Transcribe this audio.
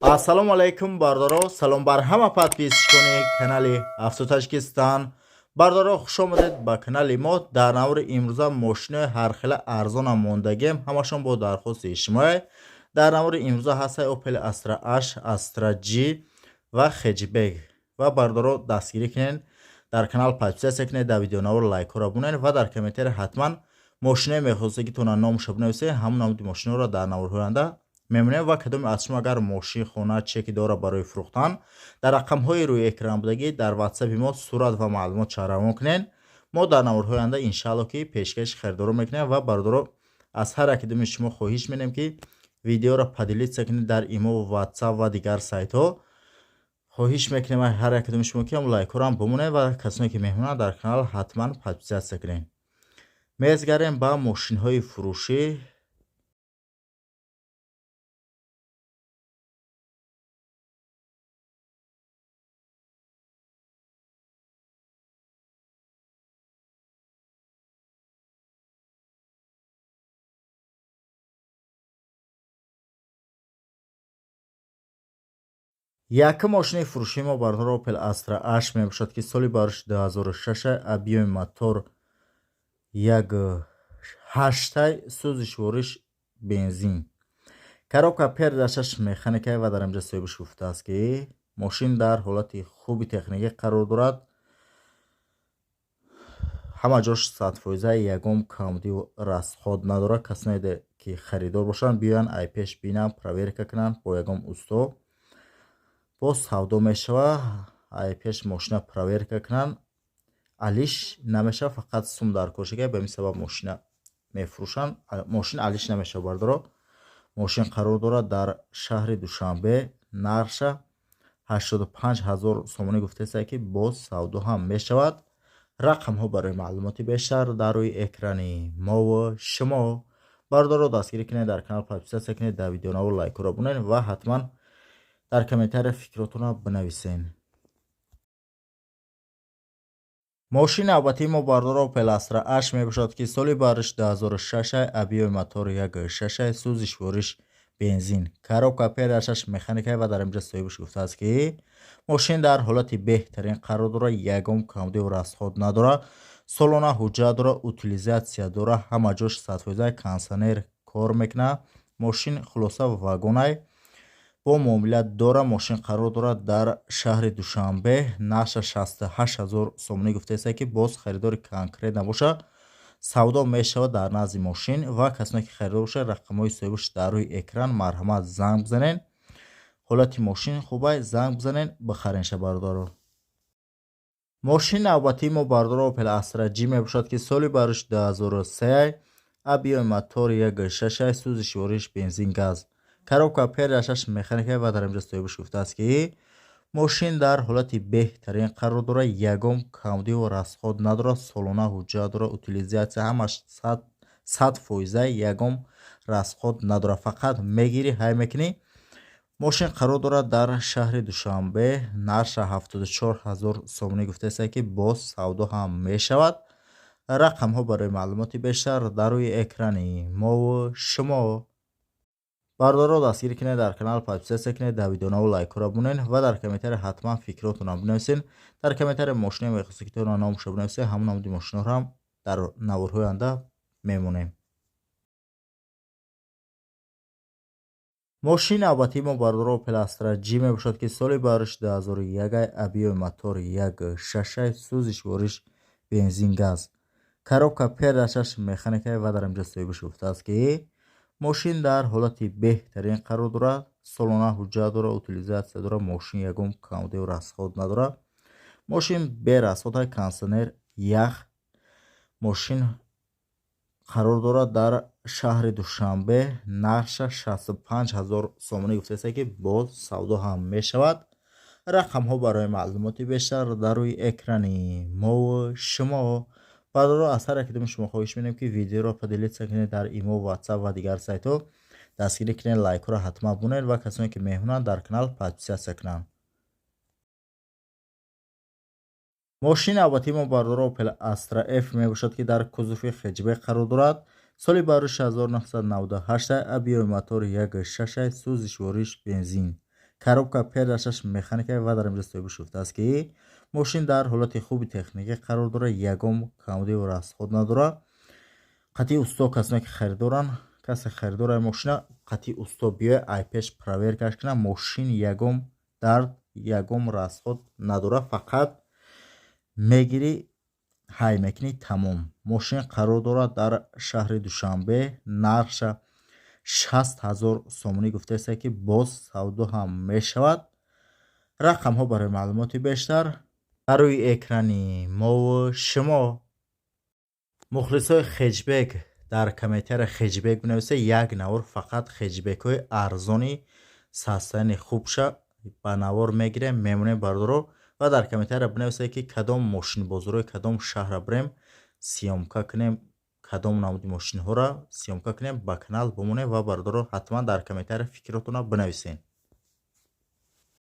Ассалому алайкум, бародаро! Салом бар ҳама подписчикони канали Авто Таҷикистон. Бародаро, хуш омадед ба канали мо. Дар навори имрӯза мошинои ҳархела арзона мондагием, ҳамашон бо дархости шумое. Дар навори имрӯза ҳастаи Opel Astra H, Astra G ва хэтчбек. Ва бародаро, дастгирӣ кунед, дар канал подписаться кунед, дар видеонавор лайкҳоро бунед ва дар комментария ҳатман мошиное мехостагитона номаша бинависед. Ҳамон намуди мошиноро дар наворҳои оянда мемонем. Ва кадоме аз шумо агар мошин, хона, чеки дора барои фурӯхтан, дар рақамҳои рӯи экран будагӣ дар ватсапи мо сурат ва маълумот равон кунед. Мо дар наворҳои оянда иншаалло ки пешкаши харидоро мекунем. Ва бародаро, аз ҳар якидуми шумо хоҳиш менем, ки видеоро поделиться кунед дар имо, ватсап ва дигар сайтҳо. Хоҳиш мекунем ҳар якидуми шумо, ки ҳам лайкҳоро ҳам бимонед ва касоне ки меҳмонанд, дар канал ҳатман подписаться кунед. Мезгарем ба мошинҳои фурӯшӣ. Якум мошини фурӯшии мо, бародаро, Opel Astra H мебошад, ки соли барош 2006, объёми мотор 1,8, сӯзишвориш бензин, коробка передачаш механика. Ва дар инҷа соҳибаш гуфтааст, ки мошин дар ҳолати хуби техникӣ қарор дорад, ҳама ҷош 100%, ягон камбудию расход надорад. Касоне ки харидор бошанд, биёянд, ай пеш бинанд, проверка кунанд бо ягон усто. Боз савдо мешавад. Ай пеш мошина проверка кунанд, алиш намешавад, фақат сум дар кор шага. Ба ин сабаб мошина мефурӯшанд, мошин алиш намешавад. Бародаро, мошин қарор дорад дар шаҳри Душанбе, нархша 85 000 сомонӣ гуфтааст, ки боз савдо ҳам мешавад. Рақамҳо барои маълумоти бештар дар рӯи экрани мову шумо. Бародаро, дастгирӣ кунед, дар канал подписаться кунед, дар видеонавор лайкҳоро бунед ва ҳатман дар комментария фикротонро бинависед. Мошини навбатии мо, бародаро, Opel Astra H мебошад, ки соли бариш 2006, объёми мотор 1,6, сӯзишвориш бензин, коробка передачаш механика. Ва дар инҷа соҳибаш гуфтааст, ки мошин дар ҳолати беҳтарин қарор дорад, ягон камбудию расход надорад, солона ҳуҷҷат дорад, утилизация дорад, ҳама ҷош 100%, кондиционер кор мекунад. Мошин хулоса вагонай бо муомилат дорад. Мошин қарор дорад дар шаҳри Душанбе, нархша 68 000 сомонӣ гуфтааст, ки боз харидори конкрет набошад, савдо мешавад дар назди мошин. Ва касоне ки харидор бошад, рақамҳои соҳибаш дар рӯи экран, марҳамат, занг бизанед. Ҳолати мошин хубай, занг бизанед, бихаренша, бародаро. Мошини навбатии мо, бародаро, Opel Astra G мебошад, ки соли барош 2003, объёми мотор 1,6, сӯзишвориш бензин, газ, коробка передачаш механика. Ва дар инҷа соҳибаш гуфтааст, ки мошин дар ҳолати беҳтарин қарор дорад, ягон камбудию расход надорад, солона ҳуҷҷат дорад, утилизация ҳамаш 100%, ягон расход надорад, фақат мегирӣ, ҳай мекунӣ. Мошин қарор дорад дар шаҳри Душанбе, нархша 74 000 сомонӣ гуфтааст, ки боз савдо ҳам мешавад. Рақамҳо барои маълумоти бештар дар рӯи экрани мову шумо. Бародаро, дастгирӣ кунед, дар канал подписаться кунед, дар видеонаву лайкҳоро бунед ва дар комментария ҳатман фикротонро бинависед. Дар комментария мошине мехостед, ки тона номашро бинависед, ҳамон намуди мошиноро ҳам дар наворҳои оянда мемонем. Мошини навбатии мо, бародаро, Opel Astra G мебошад, ки соли барош 2001, объёми мотор 1,6, сӯзишвориш бензин, газ, коробка передачаш механика. Ва дар инҷа соҳибаш гуфтааст, ки мошин дар ҳолати беҳтарин қарор дорад, солона ҳуҷҷат дорад, утилизация дорад, мошин ягон камбудию расход надорад, мошин берасход, кондиционер ях. Мошин қарор дорад дар шаҳри Душанбе, нархша 65 000 сомонӣ гуфтааст, ки боз савдо ҳам мешавад. Рақамҳо барои маълумоти бештар дар рӯи экрани мову шумо. Бародаро, аз ҳар якидуми шумо хоҳиш менем, ки видеоро поделиться кунед дар имо, ватсап ва дигар сайтҳо, дастгирӣ кунед, лайкҳоро ҳатман бунед ва касоне ки меҳмонанд, дар канал подписаться кунанд. Мошини навбатии мо, бародаро, Opel Astra F мебошад, ки дар кузови хэтчбек қарор дорад, соли барош 1998, объёми мотор 1,6, сӯзишвориш бензин. Коробка передачаш механика ва дар инҷа соҳиби шуфтааст, ки мошин дар ҳолати хуби техникӣ қарор дорад, ягон камбудиву расход надорад. Қатъи усто касоне ки харидоранд, касе харидора мошина, қатъи усто биёя, ай пеш проверкаш кунад. Мошин ягон дард, ягон расход надорад, фақат мегирӣ, ҳай мекунӣ, тамом. Мошин қарор дорад дар шаҳри Душанбе. Нархша 60 000 сомонӣ гуфтааст, ки боз савдо ҳам мешавад. Рақамҳо барои маълумоти бештар дар рӯи экрани мову шумо. Мухлисои хэтчбек, дар комментария хэтчбек бинависед, як навор фақат хэтчбекҳои арзони состояние хубша ба навор мегирем, мемонем, бардоро. Ва дар комментария бинависед, ки кадом мошинбозорҳои кадом шаҳра бирем, съёмка кунем, кадом намуди мошинҳоро съёмка кунем, ба канал бимонем. Ва, бардоро, ҳатман дар комментария фикротонро бинависед.